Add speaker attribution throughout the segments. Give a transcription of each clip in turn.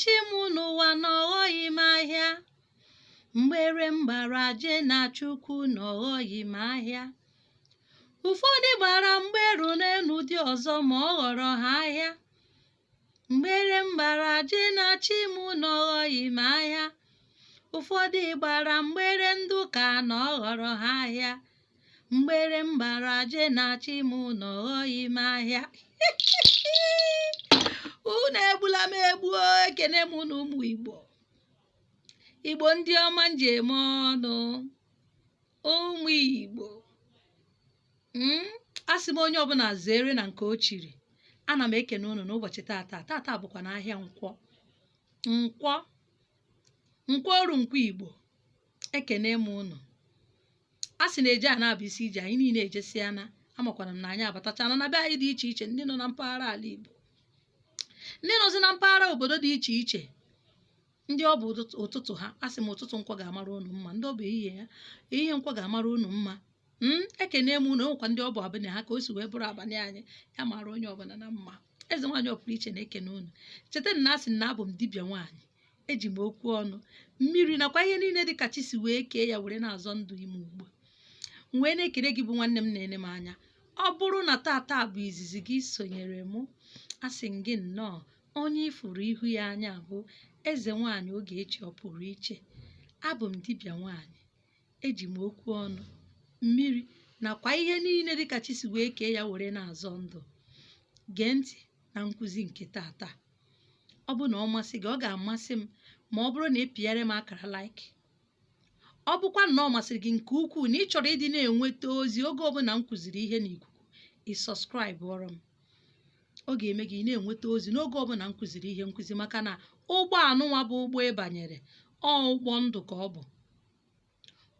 Speaker 1: chi m n'ụwa na ọghọghị m ahịa. Mgbere m gbara jee na Chukwu na ọghọghị m ahịa. Ụfọdụ gbara mgberu n'elu dị ọzọ, ma ọ ghọrọ ha ahịa. Mgbere m gbara jee na chi m na ọghọghị m ahịa. Ụfọdụ gbara mgbere ndị ụka na ọ ghọrọ ha ahịa. Mgbere m gbara jee na chi m na ọghọghị m ahịa. Unu egbula m egbuo. Ekene m na ụmụ Igbo, Igbo ndị ọma m ji eme ọnụ. Ụmụ Igbo, asị m onye ọbụla zere na nke o chiri. Ana m ekene unu n'ụbọchị tata. Tata bụkwa n'ahịa Nkwọ, Nkwọ, Nkwọ oru Nkwọ Igbo. Ekene m unu. A sị na eje a na-abụ isi ije anyị niile ejesiana. Amakwana m na anyị abatachana na be anyị dị iche iche, ndị nọ na mpaghara ala Igbo, ndị nọzi na mpaghara obodo dị iche iche, ndị ọ bụ ụtụtụ ha. Asị m ụtụtụ Nkwọ ga-amara unu mma. Ndị ọ bụ ehihie ya, ehihie Nkwọ ga-amara unu mma. Ekene m unu. Enwekwa ndị ọ bụ abalị ha, ka o si wee bụrụ abalị anyị, ya mara onye ọbụla na mma. Eze nwaanyị ọ pụrụ iche na-ekene unu. Cheta na asị na abụ m dibịa nwaanyị. Eji m okwu ọnụ, mmiri nakwa ihe niile dị ka chi si wee kee ya were na-azọ ndụ ime ugbo. M wee na-ekele gị bụ nwanne m na-ene m anya. Ọ bụrụ na tata bụ izizi gị sonyere mụ, asị m gị nnọọ. Onye ifuru ihu ya anya bụ eze nwaanyị Ogechi ọ pụrụ iche. Abụ m dibịa nwaanyị. Eji m okwu ọnụ, mmiri nakwa ihe niile dị ka chi si wee kee ya were na-azọ ndụ. Gee ntị na nkụzi nke tata. Ọ bụ na ọ masị gị, ọ ga-amasị m ma ọ bụrụ na ị pịara m akara like. Ọ bụkwa na ọ masịrị gị nke ukwuu na ị chọrọ ịdị na-enweta ozi oge ọbụla m kụziri ihe n'ikuku, ị subscribe ọrụ m. Ọ ga-eme gị ị na-enweta ozi n'oge ọbụla m kụziri ihe nkụzi, maka na ụgbọ anụnwa bụ ụgbọ ịbanyere ọ ụgbọ ndụ ka ọ bụ.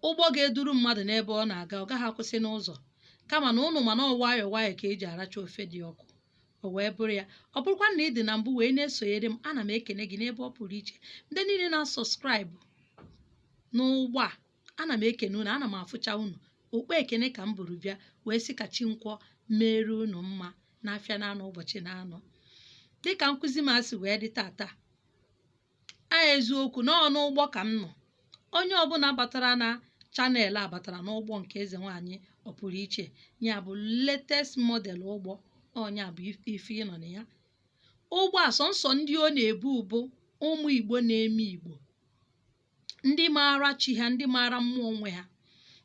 Speaker 1: Ụgbọ ga-eduru mmadụ n'ebe ọ na-aga, ọ gaghị akwụsị n'ụzọ, kama na ụnụ mana ọ nwayọọ nwayọọ ka eji aracha ofe dị ọkụ. O wee bụrụ ya. Ọ bụrụkwa na ị dị na mbụ wee na-esonyere m, ana m ekene gị n'ebe ọ pụrụ iche. Ndị niile na-a subscribe n'ụgbọ a, ana m ekene unu, ana m afụcha unu. Okpu ekene ka m buru bịa wee sị ka chi Nkwọ mere unu mma n'afịa na-anọ ụbọchị na-anọ. Dịka nkụzi m asị wee dị tata a, eziokwu n'ọnụ ụgbọ ka m nọ. Onye ọbụla batara na channel a batara n'ụgbọ nke eze nwaanyị ọ pụrụ iche ya bụ latest model ụgbọ. Ọnya bụ ife ị nọ na ya. Ụgbọ a, sọnsọ ndị ọ na-ebu bụ ụmụ Igbo na-eme Igbo, ndị maara chi ha, ndị maara mmụọ onwe ha,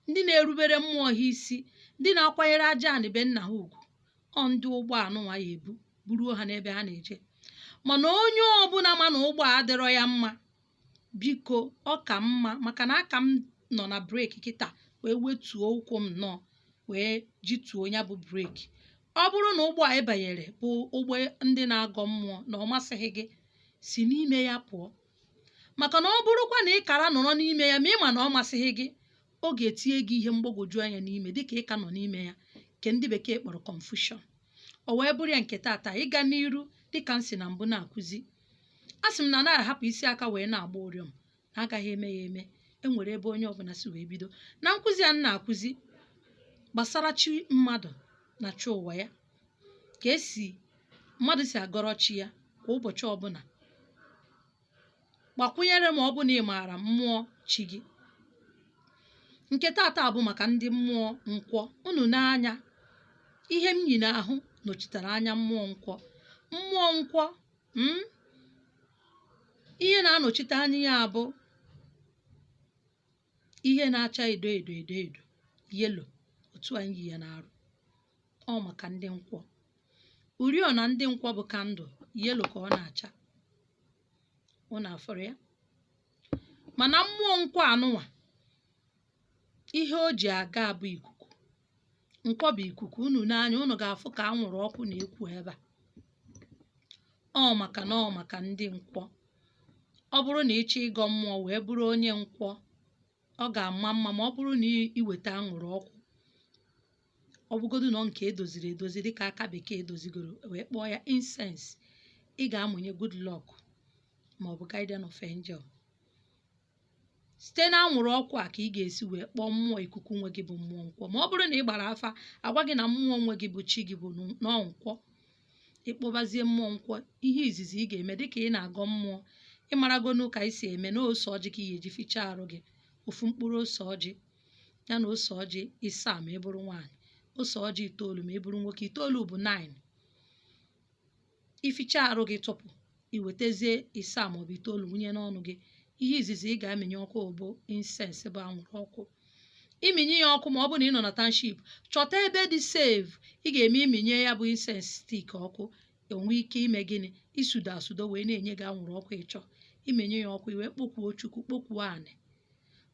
Speaker 1: ndị na-erubere mmụọ ha isi, ndị na-akwanyere aja anị be nna ha ugwu. Ọ ndị ụgbọ anụnwa ya ebu buruo ha n'ebe ha na-eje. Mana onye ọbụla ma na ụgbọ a adịrọ ya mma, biko, ọ ka mma, maka na aka m nọ na brake kịta wee wetuo ụkwụ m nnọọ wee jituo ya bụ brake. Ọ bụrụ na ụgbọ a ịbanyere bụ ụgbọ ndị na-agọ mmụọ na ọ masịghị gị, si n'ime ya pụọ, maka na ọ bụrụkwa na ị kara nọrọ n'ime ya ma ị ma na ọ masịghị gị, ọ ga-etinye gị ihe mgbagwoju anya n'ime dịka ị ka nọ n'ime ya, nke ndị bekee kpọrọ confusion. O wee bụrụ ya. Nke tata, ịga n'iru, dịka m si na mbụ na-akụzi, a sị m na anaghị ahapụ isi aka wee na-agba ụrịọm, na agaghị eme ya eme. Enwere ebe onye ọbụla si wee bido na nkụzi a m na-akụzi gbasara chi mmadụ na chi ụwa ya, ka esi mmadụ si agọrọ chi ya kwa ụbọchị ọbụla, gbakwunyere ma ọ bụ na ị maara mmụọ chi gị. Nke tata bụ maka ndị mmụọ Nkwọ. Unu n'anya, ihe m yi n'ahụ nọchitere anya mmụọ Nkwọ. Mmụọ Nkwọ, ihe na-anọchite anya ya bụ ihe na-acha edo edo edo edo, yellow, otu anyị yi ya n'arụ. Ọ maka ndị Nkwọ. Oriọna ndị Nkwọ bụ candle, yellow ka ọ na-acha. Unu afụrụ ya? Mana mmụọ Nkwọ anụnwa, ihe o ji aga bụ ikuku. Nkwọ bụ ikuku. Unu n'anya, unu ga-afụ ka anwụrụ ọkụ na-ekwu ebe a. Ọ maka na ọ maka ndị Nkwọ. Ọ bụrụ na ị chọọ ịgọ mmụọ wee bụrụ onye Nkwọ, ọ ga-ama mma ma ọ bụrụ na iweta anwụrụ ọkụ, ọ bụgodu na nke edoziri edozi dịka aka bekee edozigoro wee kpọọ ya incense. Ị ga-amụnye good luck ma ọ bụ guardian of angel. Site na anwụrụ ọkụ a ka ị ga-esi wee kpọọ mmụọ ikuku nwe gị bụ mmụọ Nkwọ. Ma ọ bụrụ na ị gbara afa, agwa gị na mmụọ nwe gị bụ chi gị bụ nọọ Nkwọ, ịkpọbazie mmụọ Nkwọ, ihe izizi ị ga-eme dịka ị na-agọ mmụọ Ịmaragonu ka anyị si eme na ose ọjị ka ị ga-eji fichaa arụ gị. Ofu mkpụrụ ose ọjị, ya na ose ọjị 7 ma ị bụrụ nwaanyị, ose ọjị 9 ma ị bụrụ nwoke. 9 bụ 9. Ificha arụ gị tụpụ, i wetazie 7 maọbụ 9 wunye n'ọnụ gị. Ihe izizi ị ga-amịnye ọkụ bụ incense, bụ anwụrụ ọkụ. Ịmịnye ya ọkụ, ma ọ bụrụ na ị nọ na township, chọta ebe dị safe ị ga-eme ịmịnye ya bụ incense stick ọkụ, enwe ike ime gịnị? Isudo asudo wee na-enye gị anwụrụ ọkụ. Ịchọ imenye ya ọkụ, i wee kpokwuo Chukwu, kpokwuo anị,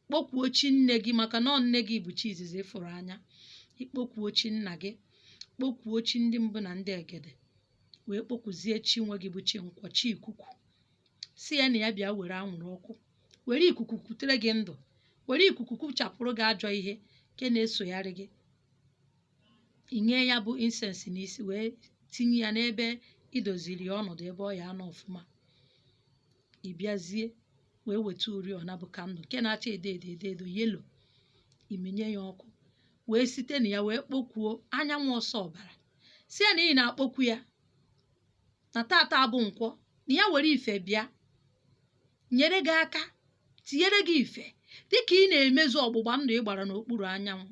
Speaker 1: kpokwuo chi nne gị, maka na ọ nne gị bụ chi izizi ịfụrụ anya. Ikpokwuo chi nna gị, kpokwuo chi ndị mbụ na ndị egede, wee kpokwuzie chi nwe gị bụ chi nkwọ, chi ikuku, si ya na ya bịa were anwụrụ ọkụ, were ikuku kutere gị ndụ, were ikuku kuchapụrụ gị ajọ ihe nke na-esogharị gị. Inye ya bụ incense n'isi, wee tinye ya n'ebe idoziri ya ọnọdụ ebe ọ ya anọ ọfụma. Ị bịazie wee weta oriọna bụ candle nke na-acha edo edo edo edo, yellow, imenye ya ọkụ, wee site na ya wee kpokwuo anyanwụ ọsọ ọbara, si ya na ị na-akpọkwu ya na tata bụ nkwọ, na ya were ife bịa nyere gị aka, tinyere gị ife dịka ị na-emezu ọgbụgba ndụ ị gbara n'okpuru anyanwụ.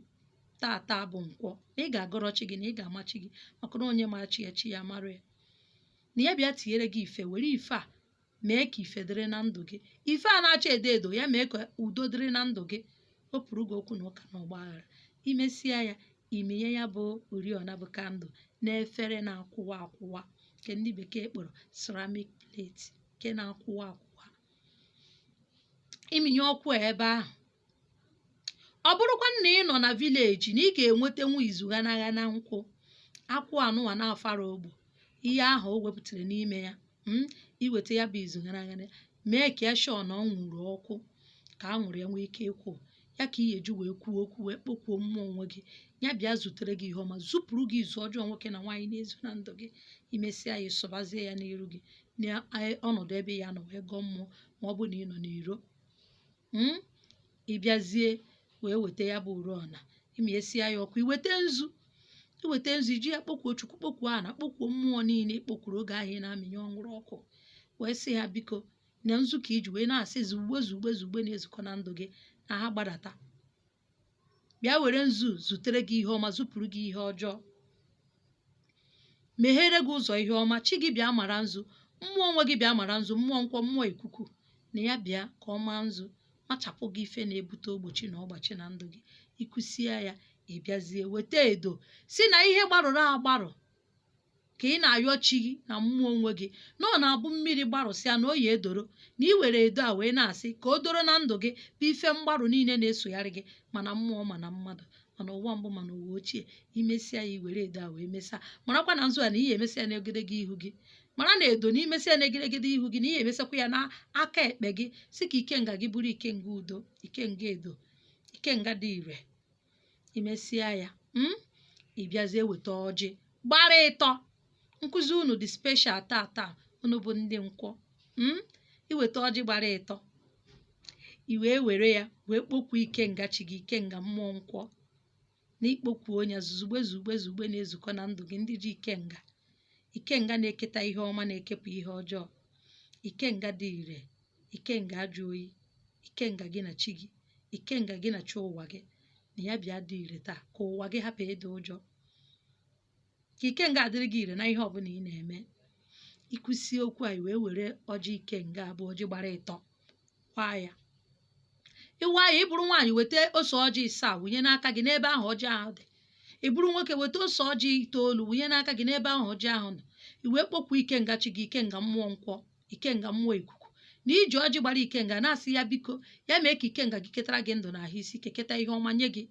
Speaker 1: Tata bụ nkwọ, na ị ga-agọrọ chi gị, na ị ga-amachi gị, maka na onye ma chi ya, chi ya mara ya, na ya bịa tinyere gị ife, were ife a mee ka ife dịrị na ndụ gị. Ife a na-acha edo edo ya mee ka udo dịrị na ndụ gị, wepụrụ gị okwu na ụka na ọgba aghara. Imesịa ya, iminye ya bụ oriọna bụ candle n'efere na-akwụwa akwụwa, nke ndị bekee kpọrọ ceramic plate, nke na-akwụwa akwụwa. Iminye ọkụ a ebe ahụ, ọ bụrụkwa na ị nọ na village, na ị ga-enwetanwu izu ghana nkwụ akwụ anụnwa na-afara ogbo ihe ahụ o wepụtara n'ime ya. Iweta ya bụ izu ghana ghana, mee ka ya sure na ọ nwụrụ ọkụ, ka anwụrụ ya nwee ike ịkwụ ya, ka ị ga-eji wee kwuo okwu, wee kpọkwuo mmụọ onwe gị, ya bịa zutere gị ihe ọma, zupụrụ gị izu ọjọọ nwoke na nwaanyị na-ezu na ndụ gị. Imesịa ya, ịsọbazie ya n'iru gị n'ọnọdụ ebe ya nọ, wee gọọ mmụọ. Ma ọ bụ na ị nọ n'iro, ị bịazie wee weta ya bụ oriọna, imiesia ya ọkụ, iweta nzu, iweta nzu, iji ya kpọkwuo Chukwu, kpọkwuo ana, kpọkwuo mmụọ niile ịkpọkwuru oge ahụ ị na-amịnye ọnwụrụ ọkụ, wee sị ha biko, na nzu ka iji wee na-asị zugbe zugbe zugbe na-ezukọ na ndụ gị, na ha gbadata bịa were nzu zutere gị ihe ọma, zupụrụ gị ihe ọjọọ, meghere gị ụzọ ihe ọma. Chi gị bịa mara nzu, mmụọ onwe gị bịa mara nzu, mmụọ nkwọ, mmụọ ikuku, na ya bịa ka ọ maa nzu, machapụ gị ife na-ebute ogbochi na ọgbachi na ndụ gị. Ịkụsie ya, ị bịazie weta edo, si na ihe gbarụrụ agbarụ ka ị na-ayọ chi gị na mmụọ onwe gị, na ọ na-abụ mmiri gbarụsịa na oyi edoro, na ị were edo a wee na-asị ka o doro na ndụ gị, bụ ife mgbarụ niile na-esogharị gị, mana mmụọ, mana mmadụ, mana ụwa mbụ, mana ụwa ochie. Imesịa ya, iwere edo a wee mesịa, marakwa na nzu a na ihe emesịa n'egedege ihu gị, mara na edo na imesịa n'egedegede ihu gị, na ihe emesịakwa ya n'aka ekpe gị, si ka ikenga gị bụrụ ikenga udo, ikenga edo, ikenga dị ire. Imesịa ya, ị bịazie weta ọjị gbara ịtọ. Nkụzi unu dị special taa, unu bụ ndị nkwọ. Iweta ọjị gbara ịtọ, i wee were ya wee kpokwu ikenga chi gị, ikenga mmụọ nkwọ, na ikpokwu onye zuzugbe zugbe zugbe na-ezukọ na ndụ gị, ndị ji ikenga, ikenga na-eketa ihe ọma, na-ekepụ ihe ọjọọ, ikenga dị ire, ikenga ajụ oyi, ikenga gị na chi gị, ikenga gị na chi ụwa gị, na ya bịa dị ire taa, ka ụwa gị hapụ ịdị ụjọ, ka ikenga adịrị gị ire na ihe ọbụla ị na-eme. Ikwusie okwu a, i wee were ọjị ikenga abụ ọjị gbara ịtọ waa ya. Ịwa ya, ị bụrụ nwaanyị, weta ose ọjị 7 wụnye n'aka gị n'ebe ahụ ọjị ahụ dị. Ị bụrụ nwoke, weta ose ọjị 9 wụnye n'aka gị n'ebe ahụ ọjị ahụ nọ. I wee kpọkwu ikenga chi gị, ikenga mmụọ nkwọ, ikenga mmụọ ikuku, na iji ọjị gbara ikenga na-asị ya biko, ya mee ka ikenga gị ketara gị ndụ na ahụ isi ike, keta ihe ọma nye gị,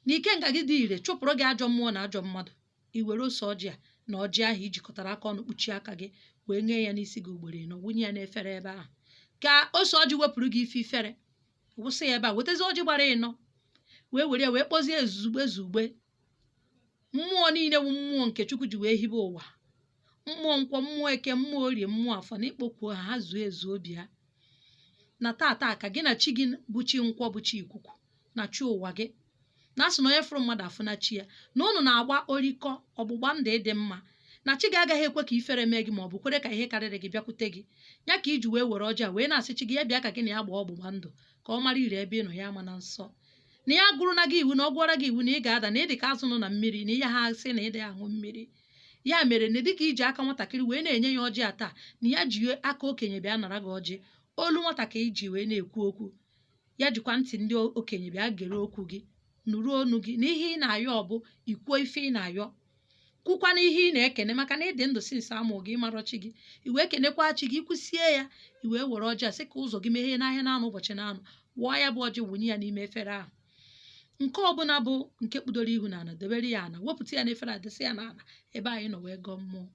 Speaker 1: na ikenga gị dị ire, chụpụrụ gị ajọ mmụọ na ajọ mmadụ. I were ose ọjị a na ọjị ahụ ijikọtara aka ọnụ, kpuchie aka gị, wee nye ya n'isi gị ugboro 4, wụnye ya n'efere ebe ahụ, ka ose ọjị wepụrụ gị ife ifere, wụsị ya ebe a. Wetazi ọjị gbara ịnọ, wee were ya wee kpọzie ezugbe zugbe mmụọ niile wụ mmụọ nke Chukwu ji wee hibe ụwa, mmụọ nkwọ, mmụọ eke, mmụọ orie, mmụọ afọ, na ịkpọkwuo ha, ha zuo ezu obi ha, na tata ka gị na chi gị bụ chi nkwọ, bụ chi ikuku na chi ụwa gị, na asị na onye fụrụ mmadụ afụ na chi ya, na unu na-agba orikọ ọgbụgba ndụ ịdị mma, Na chi gị agaghị ekwe ka ifere mee gị ma ọ bụ kwere ka ihe karịrị gị bịakwute gị. Ya ka iji wee were ọjị a wee na-asị chi gị ya bịa ka gị na ya gbaa ọgbụgba ndụ, ka ọ mara ire ebe ị nọ ya ama na nsọ na ya gụrụ na gị iwu, na ọ gwara gị iwu na ị ga-ada, na ị dị ka azụ nọ na mmiri, na ihe ha sị na ịdị aṅụ mmiri. Ya mere na dịka iji aka nwatakịrị wee na-enye ya ọjị a taa, na ya ji aka okenye bịa nara gị ọjị, olu nwata ka iji wee na-ekwu okwu, ya jikwa ntị ndị okenye bịa gere okwu gị, nụrụ onu gị, na ihe ị na-ayọ ọbụ ikwuo ife ị na-ayọ, kwukwana ihe ị na-ekene, maka na ịdị ndụ sinsi amụ gị ịmarọ chi gị, i wee kenekwa chi gị. Ikwusie ya, i wee were ọjị a sị ka ụzọ gị meghee n'ahịa na-anọ ụbọchị na-anọ. Wụọ ya bụ ọjị, wụnye ya n'ime efere ahụ. Nke ọbụla bụ nke kpudoro ihu n'ala, debere ya ala, wepụta ya n'efere a, dịsị ya n'ala ebe anyị nọ wee gọọ mmụọ.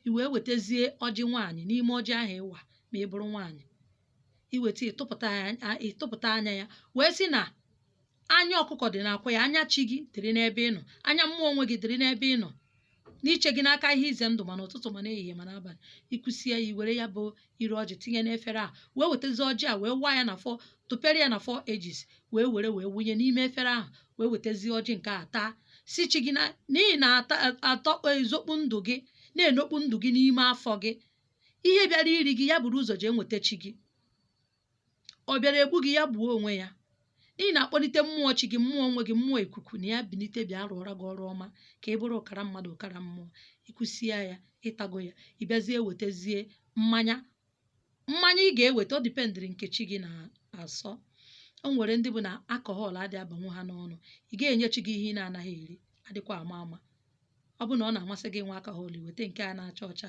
Speaker 1: I wee wetazie ọjị nwaanyị n'ime ọjị ahụ ịwa ma ị bụrụ nwaanyị, iweta ịtụpụta anya ya, wee sị na anya ọkụkọ dị n'akwa ya, anya chi gị dịrị n'ebe ị nọ, anya mmụọ onwe gị dịrị n'ebe ị nọ, n'iche gị n'aka ihe ize ndụ, ma n'ụtụtụ, ma n'ehihie, ma n'abalị. Ikwusie ya, iwere ya bụ ire ọjị tinye n'efere a, wee wetazie ọjị a wee waa ya na four, tụpere ya na four edges, wee were wee wunye n'ime efere ahụ, wee wetazie ọjị nke a taa, si chi gị na n'ihi na atọ ezokpu ndụ gị na-enokpu ndụ gị n'ime afọ gị, ihe bịara iri gị ya buru ụzọ jee nweta chi gị, ọ bịara egbu gị ya gbuo onwe ya, n'ihi na akpọlite mmụọ chi gị, mmụọ onwe gị, mmụọ ikuku na ya bilite bịa rụọra gị ọrụ ọma ka ị bụrụ ụkara mmadụ, ụkara mmụọ. Ikwusie ya, ịtago ya, ị bịazie wetazie mmanya. Mmanya ị ga-eweta, ọ dependịrị nke chi gị na-asọ. O nwere ndị bụ na alcohol adị abanwu ha n'ọnụ. Ị ga-enye chi gị ihe ị na-anaghị eri, adịkwa ama ama. Ọ bụ na ọ na-amasị gị nwa alcohol, weta nke a na-acha ọcha,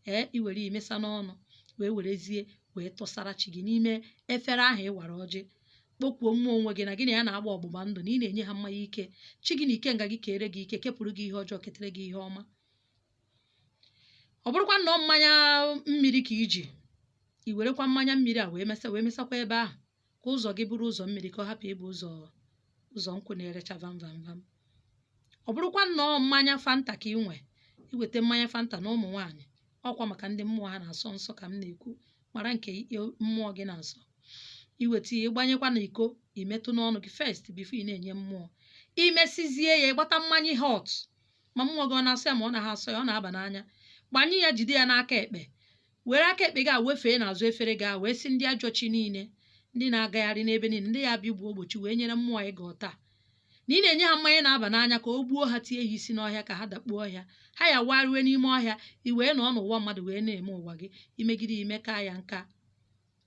Speaker 1: ee, i were imesa n'ọnụ, wee werezie wee tụsara chi gị n'ime efere ahụ ị wara ọjị. Kpọkwuo mmụọ onwe gị na gị na ya na-agba ọgbụgba ndụ, na ị na-enye ha mmanya ike, chi gị na ikenga gị kere gị ike, kepụrụ gị ihe ọjọọ, ketere gị ihe ọma. Ọ bụrụkwa na ọ mmanya mmiri ka iji, i werekwa mmanya mmiri a wee mesa, wee mesakwa ebe ahụ, ka ụzọ gị bụrụ ụzọ mmiri, ka ọ hapụ ịbụ ụzọ nkwụ na-erecha vam vam vam. Ọ bụrụkwa nnọọ mmanya Fanta ka ị nwe, iweta mmanya Fanta. Na ụmụ nwaanyị, ọkwa maka ndị mmụọ ha na-asọ nsọ ka m na-ekwu, mara nke mmụọ gị na-asọ. Iweta ya, ịgbanyekwa na iko, imetụ n'ọnụ gị first before ị na-enye mmụọ. Imesizie ya, ịgbata mmanya hot, ma mmụọ gị ọ na-asọ ya ma ọ naghị asọ ya, ọ na-aba n'anya, gbanye ya, jide ya n'aka ekpe, were aka ekpe gị a wefee n'azụ efere gị a, wee sị ndị ajọ chi niile, ndị na-agagharị n'ebe niile, ndị ya abịa igbu ogbochi wee nyere mmụọ ịga taa, na ị na-enye ha mmanya na-aba n'anya ka o gbuo ha, tie ha isi n'ọhịa, ka ha dakpuo ọhịa, ha ya warue n'ime ọhịa, i wee nọ n'ụwa mmadụ wee na-eme ụwa gị. Imegide ime ka ya nka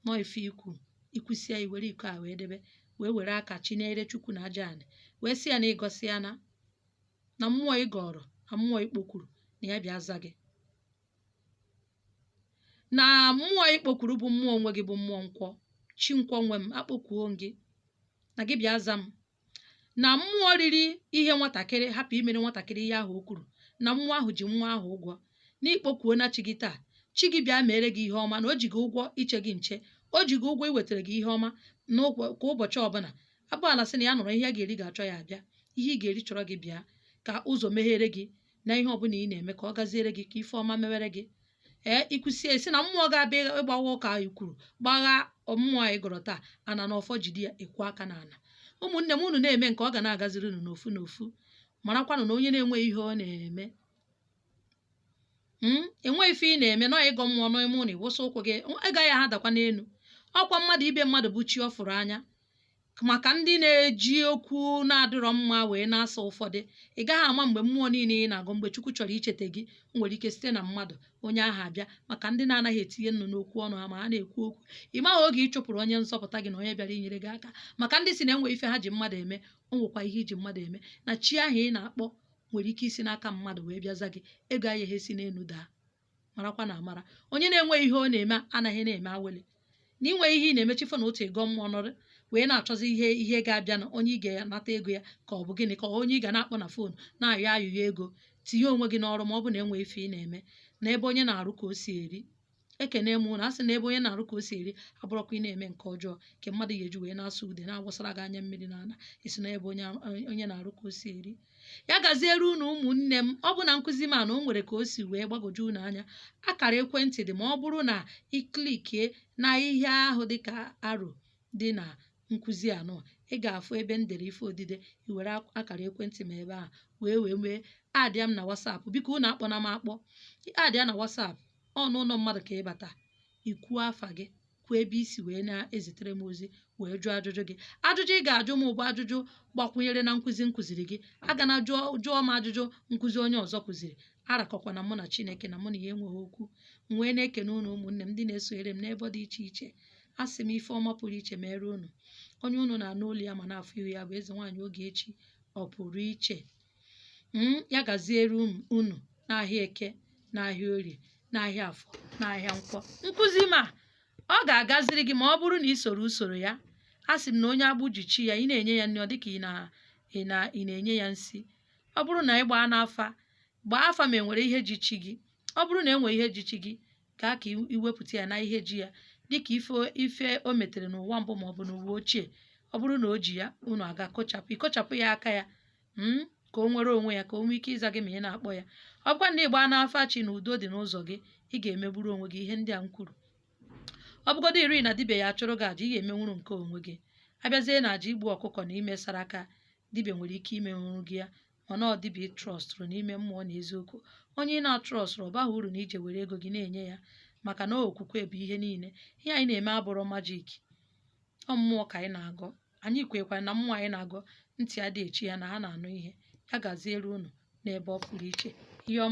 Speaker 1: nọ ife ikwu. Ikwusie, i were iko a wee debe, wee were aka chinyere Chukwu na aja anị, wee sị ya na ịgọsi ya na mmụọ ị gọrọ, na mmụọ ikpokwuru, na ya bịa za gị, na mmụọ ikpokwuru bụ mmụọ onwe gị, bụ mmụọ nkwọ, chi nkwọ nwe m, akpọkwuo m gị na gị bịa za m, na mmụọ riri ihe nwatakịrị hapụ imere nwatakịrị ihe ahụ o kwuru, na mmụọ ahụ ji nwa ahụ ụgwọ, na ikpokwuo na chi gị taa, chi gị bịa mere gị ihe ọma, na o ji gị ụgwọ iche gị nche, o ji gị ụgwọ iwetara gị ihe ọma kwa ụbọchị ọbụla. Abụ ala sị na ya nọrọ, ihe a ga-eri ga-achọ ya abịa, ihe ị ga-eri chọrọ gị bịa, ka ụzọ meghere gị na ihe ọbụla ị na-eme, ka ọ gaziere gị, ka ife ọma mewere gị. Ee, ikwusie, esi na mmụọ ga-abịa ịgbawa ụka ikwuru gbagha mmụọ anyị gọrọ taa ana na ọfọ, jide ya ekwu aka n'ala. Ụmụnne m, unu na-eme nke ọ ga na-agaziri unu n'ofu n'ofu. Marakwanụ na onye na-enweghị ihe ọ na-eme, enweghị ife ị na-eme nọ ịgọ mmụọ n'ime ụlọ, ịwụsa ụkwụ gị, ịgaghị ha dakwa n'elu ọkwa mmadụ ibe mmadụ bụ chi ọ fụrụ anya. Maka ndị na-eji okwu na-adịrọ mma wee na-asa ụfọdụ, ị gaghị ama mgbe mmụọ niile ị na-agụ, mgbe Chukwu chọrọ icheta gị, nwere ike site na mmadụ onye ahụ abịa. Maka ndị na-anaghị etinye nnu n'okwu ọnụ ha ma ha na-ekwu okwu, ị maghị oge ị chụpụrụ onye nzọpụta gị na onye bịara inyere gị aka. Maka ndị si na enwe ife ha ji mmadụ eme, o nwekwa ihe iji mmadụ eme, na chi ahụ ị na-akpọ nwere ike isi n'aka mmadụ wee bịaza gị. Ego agaghị esi n'elu daa. Marakwa na amara onye na-enweghị ihe ọ na-eme anaghị na-eme awele, na inwe ihe ị na-eme chifo na otu ego mmụọ nọrọ wee na-achọzi ihe ga-abịa na onye ị ga-anata ego ya, ka ọ bụ gịnị, ka onye ị ga na-akpọ na phone na-ayọ ayụyọ ego. Tinye onwe gị n'ọrụ, ma ọ bụ na enwe ife ị na-eme. Na ebe onye na-arụ ka o si eri. Ekene m na asị na ebe onye na-arụ ka o si eri, abụrụkwa ị na-eme nke ọjọọ nke mmadụ ga-eji wee na-asụ ude na-agbasara gị anya mmiri n'ala, isi na ebe onye na-arụ ka o si eri. Ya gaziere unu, ụmụnne m. Ọ bụ na nkụzi m a na o nwere ka o si wee gbagwoju unu anya, akara ekwentị dị, ma ọ bụrụ na ị clickie na ihe ahụ dịka arrow dị na Nkụzi anọ ị ga-afụ ebe m dere ife odide, i were akara ekwentị m ebe ahụ wee wee mee adịa m na WhatsApp. Biko unu akpọna m akpọ, adịa na WhatsApp. Ọ n'ụlọ mmadụ ka ịbata, ikwuo afa gị, kwuo ebe isi wee na-ezitere m ozi, wee jụọ ajụjụ gị. Ajụjụ ị ga-ajụ m bụ ajụjụ gbakwunyere na nkụzi m kụziri gị. Agana jụọ jụọ m ajụjụ nkụzi onye ọzọ kụziri. Arakọkwa na mụ na Chineke na mụ na ya enweghị okwu. M wee na-ekene unu, ụmụnne m ndị na-esonyere m n'ebe dị iche iche. A sị m ife ọma pụrụ iche mere unu. Onye unu na-anụ olu ya ma na-afụ ihu ya bụ eze nwaanyị Ogechi. Ọ pụrụ iche m ya gaziere unu n'ahịa Eke, n'ahịa Orie, n'ahịa Afọ, n'ahịa Nkwọ. Nkụzi ma ọ ga-agaziri gị ma ọ bụrụ na ị soro usoro ya. A sị m na onye agbụ ji chi ya, ị na-enye ya nri, ọ dịka ị na-enye ya nsi. Ọ bụrụ na ị gbaa n'afa, gbaa afa ma e nwere ihe ji chi gị. Ọ bụrụ na e nwere ihe ji chi gị, gaa ka iwepụta ya na ihe ji ya, dịka ife ife o metere n'ụwa mbụ ma ọ bụ n'ụwa ochie. Ọ bụrụ na o ji ya, unu aga kochapụ, ikochapụ ya aka ya ka o nwere onwe ya, ka o nwee ike ịza gị ma ị na-akpọ ya. Ọ bụkwa na ị gbaa n'afa chi na udo dị n'ụzọ gị, ị ga-emegburu onwe gị ihe ndị a m kwuru. Ọ bụgodo iri na dibịa ya achụrụ gị àjà, ị ga-emenwuru nke onwe gị. Abịazie na àjà igbu ọkụkọ na ime saraka, dibịa nwere ike imenwuru gị ya, mana ọ dibịa ị trustụrụ n'ime mmụọ na eziokwu. Onye ị na-atrustụrụ, ọ baghị uru na ije were ego gị na-enye ya, maka na okwukwe bụ ihe niile. Ihe anyị na-eme abụrụ magic, ọ mmụọ ka anyị na-agọ. Anyị kwekwara na mmụọ anyị na-agọ, ntị adịghị echi ya na ha na-anụ ihe. Ya gaziere unu n'ebe ọ pụrụ iche. Ihe ọma.